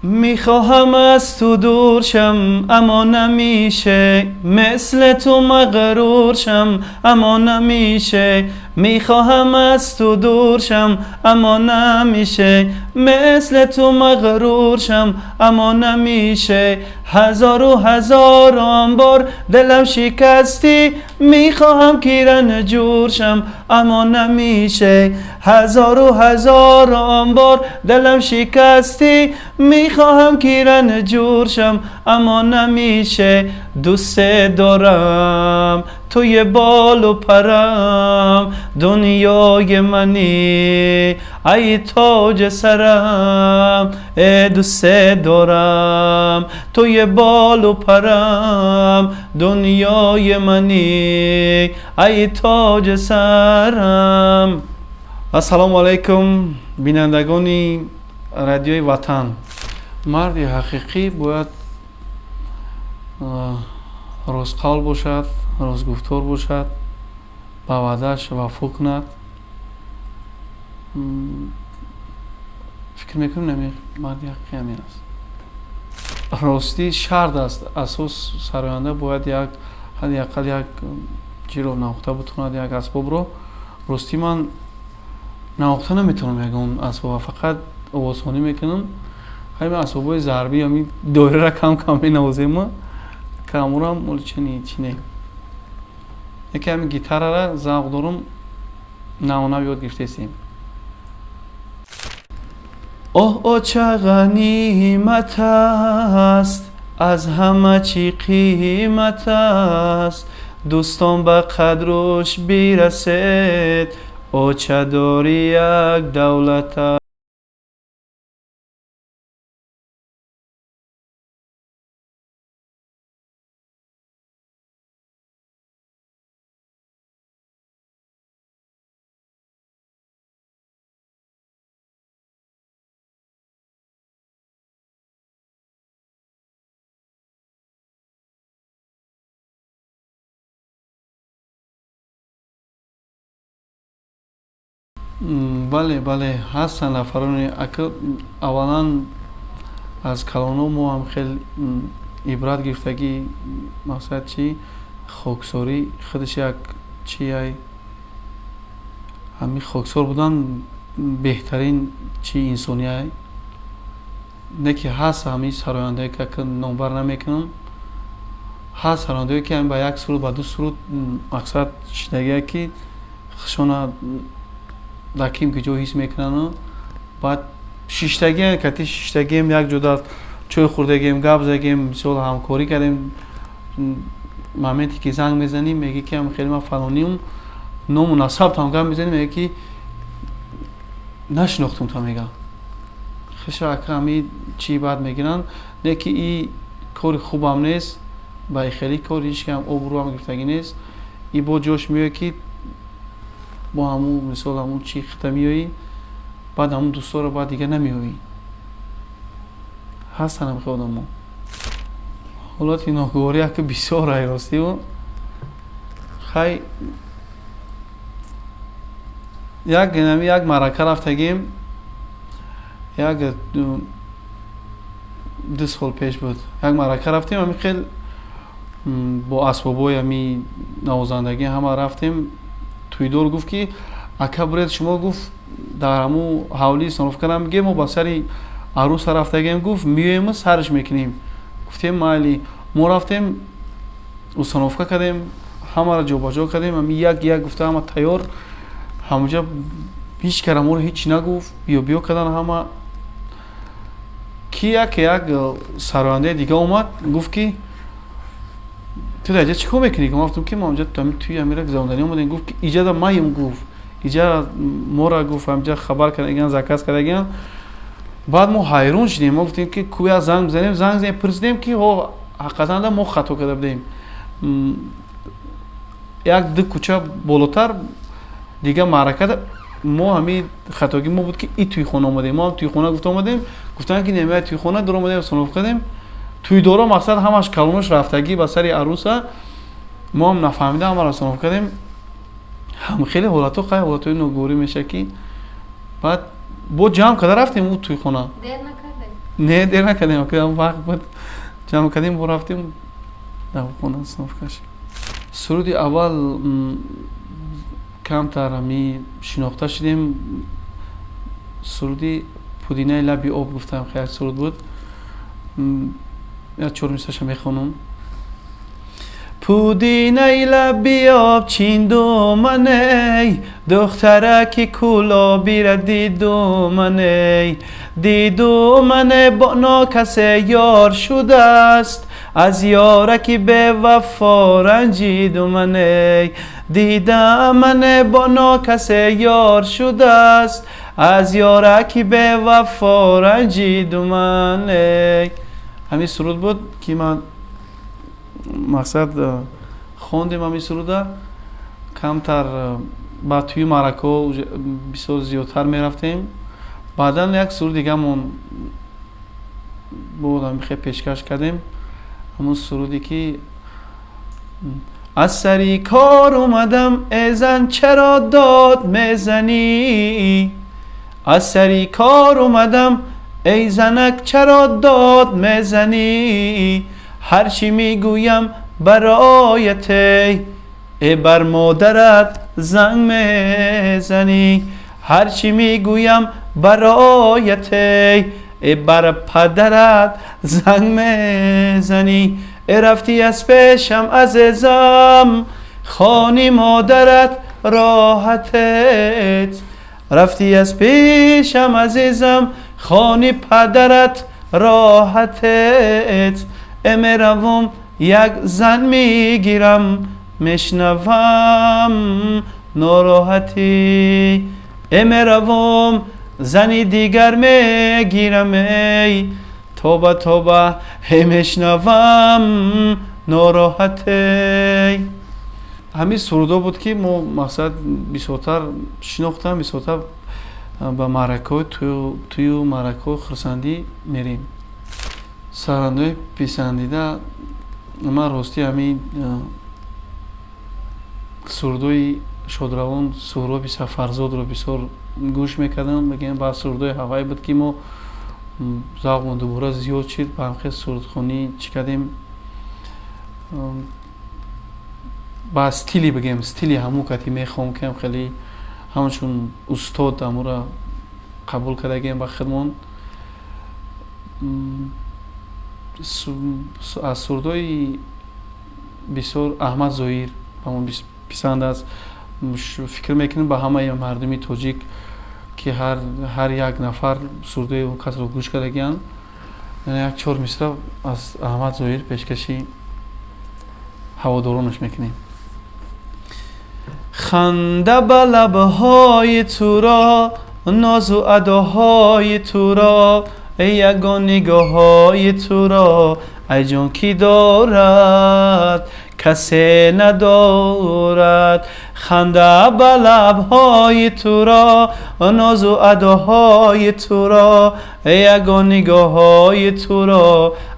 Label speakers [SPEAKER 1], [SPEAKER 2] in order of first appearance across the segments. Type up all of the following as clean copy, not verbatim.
[SPEAKER 1] میخواهم از تو دور شم اما نمیشه، مثل تو مغرور شم اما نمیشه. میخواهم از تو دور شم اما نمیشه، مثل تو مغرور شم اما نمیشه. هزار و هزاران بار دلم شکستی، میخواهم که رنجور شم اما نمیشه. هزار و هزاران بار دلم شکستی، میخواهم که رنجور شم اما نمیشه. دوست دارم توی بال و پرم، دنیای منی ای تاج سرم. ای دوست دارم توی بال و پرم، دنیای منی ای تاج سرم. Ассалому алайкум, бинандагони радиои Ватан. Марди ҳақиқӣ бояд ростқавл бошад, ростгуфтор бошад, ба ваъдааш вафо кунад. Фикр мекунем, нами марди ҳақиқӣ ҳамин аст. Ростӣ шарт аст, асос сароянда бояд як ҳадди ақал як чиро навохта бутонад, як асбобро. Ростӣ ман навохта наметавонам ягон асбоба, фақат овозхонӣ мекунам. Ҳамин асбобҳои зарбӣ, ҳамин доирара кам кам менавозем, камурам чини чине. Яке ҳамин гитарара завқ дорам, навонав ёд гирифтаистем. Оҳ, оча ғанимат аст, аз ҳама чӣ қимат аст. Дӯстон, ба қадруш бирасед, очадорӣ як давлат аст. Бале, бале, ҳастанд нафароне. Аввалан, аз калоно мо ҳам хел ибрат гирифтагӣ. Мақсад чи, хоксорӣ худаш як чи ай, ҳамин хоксор будан беҳтарин чи инсониай. Не ки ҳаст ҳамин сарояндае ки номбар намекунам, ҳаст сарояндае ки ба як суруд, ба ду суруд мақсад шидагие ки худшона дар ким ки ҷо ҳис мекунану баъд шиштагиам, кати шиштагием, як ҷода чой хӯрдагием, гап задагием, мисол, ҳамкорӣ кардем. Моменте ки занг мезанӣ, мегӣ ки хеле ман фалониум, ному насабтам гап мезанӣ, мегӯ ки нашинохтум та, мега хеша ака ҳами чӣ баъд мегиранд. Не ки и кори хубам нест, ба хеле кор ҳеч кам обрӯам гирифтагӣ нест. И бо ҷош меояд ки бо ҳамун, мисол, ҳамун чи хита меоӣ, баъд ҳамун дӯстонро баъд дигар намеёбӣ. Ҳастанд ҳамхел одамо. Ҳолати ногуворӣ ака бисёр ай, ростиву. Хай, як нами як маърака рафтагим, як 2 сол пеш буд. Як маърака рафтем, ҳамин хел бо асбобҳои ҳами навозандагӣ ҳама рафтем. Тӯйдор гуфт ки ака, буред шумо, гуфт, дар ҳамун ҳавлии установка мегем, мо ба сари аруса рафтагем, гуфт, меоему сарш мекунем. Гуфтем майли. Мо рафтем, установка кардем, ҳамаро ҷобаҷо кардем, ҳами як як гуфта ҳама тайёр. Ҳамуҷа ҳеҷ кара моро ҳеҷ нагуфт, биё биё кардан ҳама. Ки яке як сарояндаи дига омад, гуфт ки ту дар иҷа чӣ кор мекунӣ? Ма гуфтам ки ма онҷа туи ҳамира гузаронданӣ омадем. Гуфт ки иҷада маем, гуфт, иҷа мора, гуфт, ҳамҷа хабар кардагиан, заказ кардагиан. Баъд мо ҳайрон шудем. Мо гуфтем ки кӯя занг бизанем. Занг занем, пурсидем ки ҳо, ҳақиқатан да мо хато карда будем. Як ду кӯча болотар дига маъракада мо ҳамин хатогӣ мо буд ки и тӯйхона омадем. Мо ҳам тӯйхона гуфта омадем, гуфтанд ки немая тӯйхона дур омадем, установка кардем. Тӯйдоро, мақсад, ҳамаш калонош рафтагӣ ба сари аруса, мо ҳам нафаҳмида ҳамаро установка кардем. Ҳам хеле ҳолатҳо, хай, ҳолатҳои ногуворӣ мешавад ки баъд бо ҷамъ карда рафтем ӯ тӯйхона.
[SPEAKER 2] Дер накардем?
[SPEAKER 1] Не, дер накардем, вақт буд, ҷамъ кардем, бо рафтем дар хона остановкаш. Суруди аввал камтар ами шинохта шудем, суруди «Пудинаи лаби об» гуфтам, як суруд буд, як чор мисраша мехонам. Пудинаи лаби об чиндуманей, духтараки кӯлобира дидуманей, дидумане, бо нокасе ёр шудааст, аз ёраки бевафо ранҷидуманей, дидамане, бо нокасе ёр шудааст, аз ёраки бевафо ранҷидуманей. Ҳамин суруд буд, ки ман мақсад хондем. Ҳамин суруда камтар ба тӯи маъракаҳо бисёр зиёдтар мерафтем. Баъдан як суруд дигамон буд, ҳамин хел пешкаш кардем, ҳамун суруде ки «Аз сари кор омадам, э зан, чаро дод мезанӣ? Аз сари кор омадам, эй занак, чаро дод мезанӣ? Ҳарчи мегӯям бароят, э бар модарат занг мезанӣ, ҳарчи мегӯям бароят, э бар падарат занг мезанӣ. Э рафтӣ аз пешам, азизам, хони модарат роҳатет, рафтӣ аз пешам, азизам, хони падарат роҳатет. Э меравум, як зан мегирам, мешнавам нороҳатӣ, э меравум, зани дигар мегирам, эй тоба, тоба, э мешнавам нороҳате». Ҳамин сурудҳо буд, ки мо мақсад бисёртар шинохтам, бисёртар ба маъракаҳои тӯю маъракаҳои хурсандӣ мерем. Сарандаҳои писандида ман ростӣ ҳамин сурудҳои шодравон Суҳроби Сафарзодро бисёр гӯш мекардам. Мегӯям, баъд сурудҳои ҳавай буд, ки мо завқмон дубора зиёд шид, ба ҳамхел сурудхонӣ чӣ кардем, ба стили, бигӯем, стили ҳамун кати мехоҳам, ки хеле ҳамчун устод ҳамура қабул кардагием ба худмон. Аз сурудҳои бисёр Аҳмад Зоҳир ба мо писанд аст. Фикр мекунем, ба ҳамаи мардуми тоҷик, ки ҳар як нафар сурудҳои он касро гӯш кардагианд. Як чор мисра аз Аҳмад Зоҳир пешкаши ҳаводоронаш мекунем. Ханда ба лабҳои туро, нозу адоҳои туро, ягон нигоҳҳои туро, ай ҷон, кӣ дорад? Касе надорад. Ханда ба лабҳои туро, нозу адоҳои туро, ягон нигоҳҳои туро,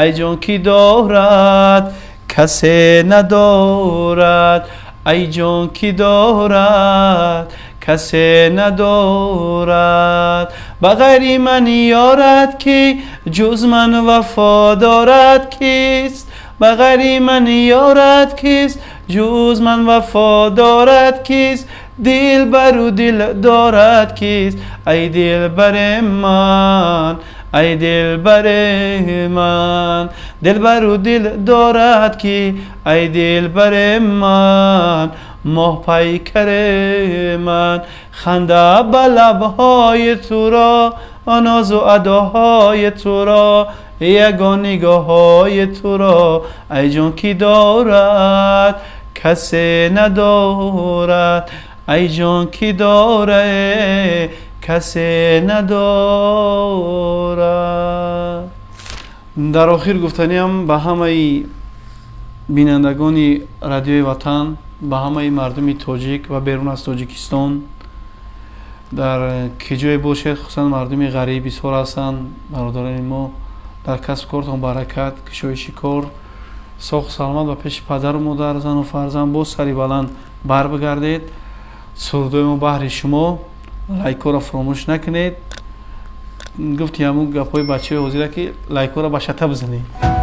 [SPEAKER 1] ай ҷон, кӣ дорад? Касе надорад. Ай ҷон, кӣ дорад? Касе надорад. Ба ғайри ман ёрад кӣ? Ҷуз ман вафо дорад кист? Ба ғайри ман ёрад кист? Ҷуз ман вафо дорад кист? Дилбару дил дорад кист? Ай дилбари ман, ай дилбари ман, дилбару дил дорад кӣ? Ай дилбари ман, моҳпайкари ман. Ханда ба лабҳои туро, нозу адоҳои туро, ягон нигоҳҳои туро, ай ҷон, кӣ дорад? Касе надорад. Ай ҷон, кӣ дорад? Касе надорад. Дар охир гуфтаниам ба ҳамаи бинандагони Радиои Ватан, ба ҳамаи мардуми тоҷик ва берун аз Тоҷикистон дар ки ҷое бошед, хусусан мардуми ғариб бисёр ҳастанд бародарони мо, дар касбу кортон баракат, кушоиши кор, соҳу саломат ба пеши падару модар, зану фарзанд боз сари баланд барбигардед. Сурудои мо баҳри шумо, лайкҳоро фаромӯш накунед. Гуфти, ҳамун гапҳои бачаҳои ҳозира, ки лайкҳоро ба шата бизанед.